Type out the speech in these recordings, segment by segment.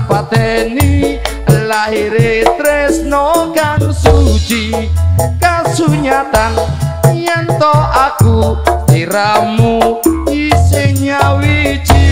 tak pateni lahire tresno kang suci. Kasunyatan yen to aku sliramu isih nyawiji.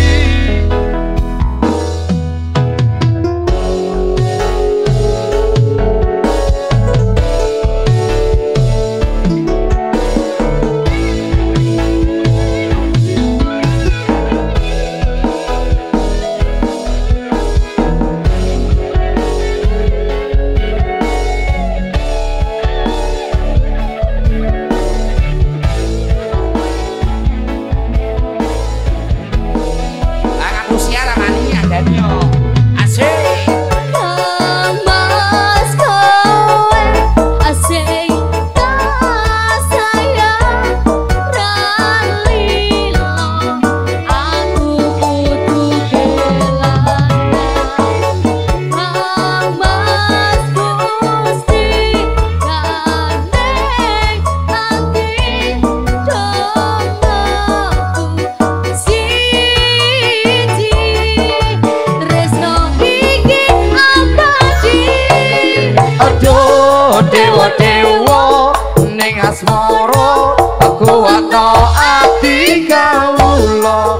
Dewa-dewa ning asmara kuwatno ati kawula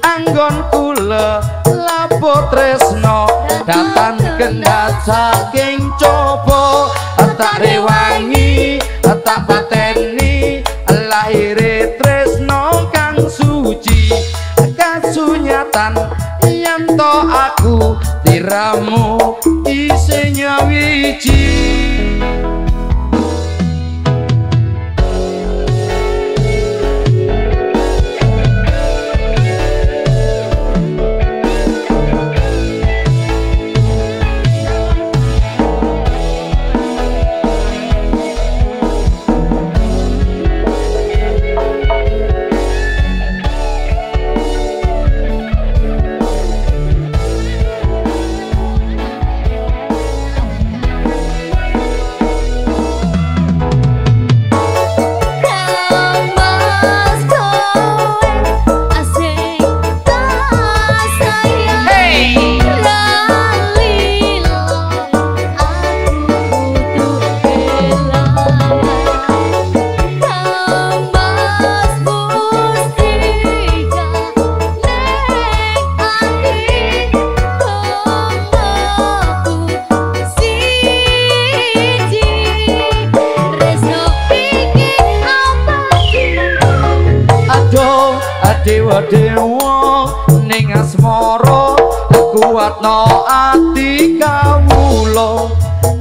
anggon kula lapo tresno datan kendhat saking coba tak rewangi tak pateni lahire tresno kang suci. Kasunyatan yen to aku sliramu isih nyawiji. Dewa-dewa ning asmara kuwatno ati kawula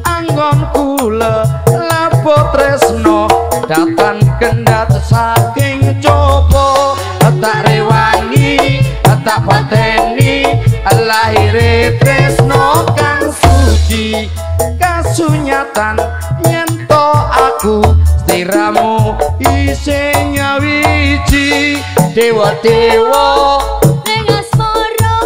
anggon kula lapo tresno datan kendhat saking coba tak rewangi tak pateni lahire tresno kang suci. Kasunyatan yen to aku sliramu isih nyawiji. Dewa-dewa ning asmara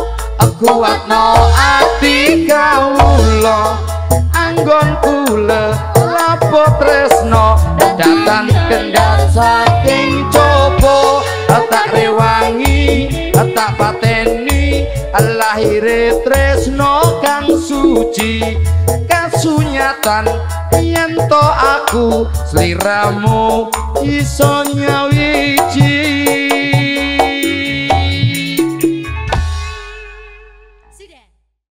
kuwatno ati kawula anggon kula lapo tresno datan kendhat saking coba tak rewangi tak pateni lahire tresno kang suci. Kasunyatan yen to aku sliramu iso nyawiji.